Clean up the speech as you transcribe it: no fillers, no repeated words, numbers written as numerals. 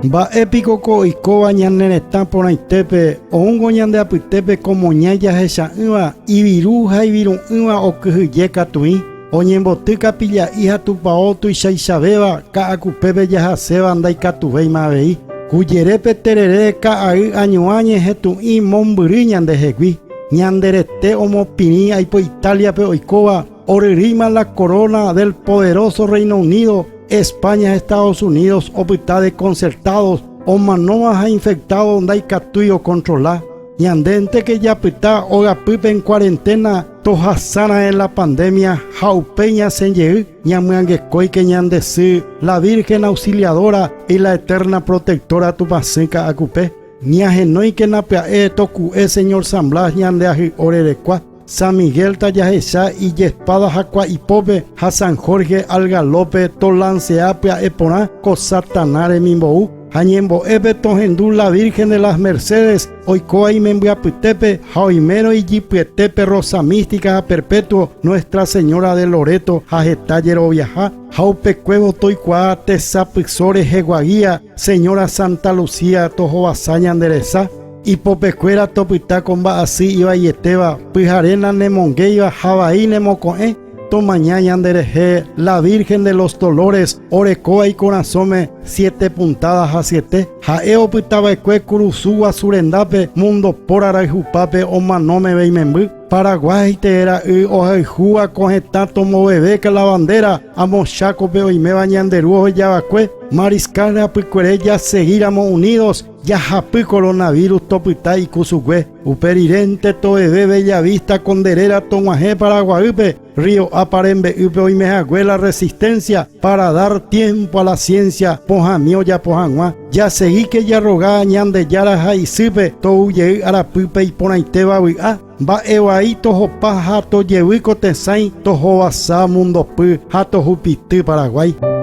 Mba'e piko ko oikóva ñane retã porãitépe, oúngo ñande apytépe ko moñái jahecha'ỹva, iviru ha iviru'ỹva okyhyje katuĩ, oñemboty kapilla'i ha tupao tuichaichavéva ka'akupépe jahaséva ndaikatuvéima avei. Kujerépe terere ka'ay añuã ñehetũ'i mombyry ñandehegui, ñande rete omopirĩ aipo Italia-pe oikóva, oryrýima la corona del poderoso Reino Unido, España ha Estados Unidos opyta desconcertados, omanóva ha infectado ndaikatúi okontrola. Ñandénteke japyta ogapýpe en cuarentena tohasa raẽ la pandemia ha upéi ñasẽ jey ñamyangekóike ñande sy, la Virgen Auxiliadora y la Eterna Protectora Tupãsy Ka'akupe. Ñahenóikena pya'e toku'e Señor San Blas ñande ahy'o rerekua. San Miguel tajahecha ijespada hakua ipópe ha San Jorge al galope tolansea pya'e porã ko Satana remimbou ha ñembo'épe tohendu la Virgen de las Mercedes oikóva imembyapytépe ha oimérõ ijypyetépe Rosa Mística ha Perpetuo Nuestra Señora de Loreto ha heta jeroviaha ha upekuévo toikuaa tesapyso rehegua guía Señora Santa Lucía tohovasa ñande resa. Ipopekuéra topyta ko mba'asy ivaietéva, pyhare nanemongéiva ha vai nemoko'ẽ, tomaña ñanderehe la Virgen de los Dolores orekóva ikorasõme siete puntada hasyete. Ha'e opytava'ekue kurusu guasu rendápe mundo póra rayhupápe omano meve imemby. Paraguái tee ra'y ohayhúva ko hetã tomovevéka la bandera amo Chákope oiméva ñande ru ohejava'ekue, Mariscal rapykuere jasegíramo unidos, Jahapy coronavirus topyta ikusugue, upe rirénte toveve Bella Vista ko nde réra tog̃uahẽ Paraguaýpe, Río Apa rembe'ýpe oimehague la resistencia para dar tiempo a la ciencia pohãmi ojapo hag̃ua. Jasegíke jarroga Ñandejára ha isýpe tou jey arapýpe iporãitéva vy'a, mba'e vai tohopa ha tojevy ko tesãi tohovasa mundopy ha tohupity Paraguái.